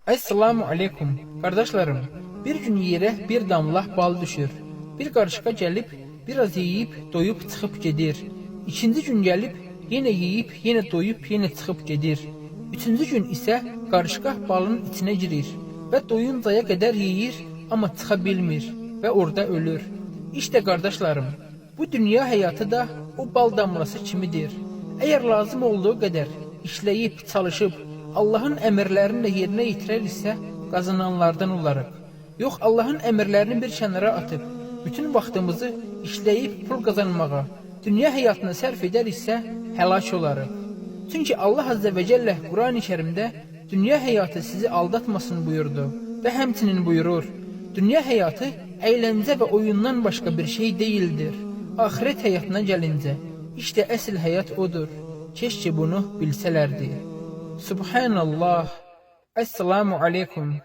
Esselamu aleykum. Qardaşlarım, bir gün yerə bir damla bal düşür. Bir qarışqa gəlib, biraz yeyib, doyub çıxıb gedir. İkinci gün gəlib, yenə yeyib, yenə doyub, yenə çıxıb gedir. Üçüncü gün isə qarışqa balın içinə girir və doyuncaya qədər yeyir, amma çıxa bilmir və orada ölür. İşte qardaşlarım, bu dünya həyatı da o bal damlası kimidir. Əgər lazım olduğu qədər işləyib, çalışıb, Allahın əmrlərini də yerinə yetirəriksə, qazananlardan olarıq. Yox, Allahın əmrlərini bir kənara atıb, bütün vaxtımızı işləyib pul qazanmağa, dünya həyatına sərf edəriksə, həlak olarıq. Çünki Allah Azze və Cəllə Qurani Kərimdə dünya həyatı sizi aldatmasın buyurdu və həmçinin buyurur: Dünya həyatı əyləncə və oyundan başqa bir şey deyildir. Axirət həyatına gəlincə, işte əsl həyat odur. Keşke bunu bilsələrdi. Subhanallah. Esselamu aleykum.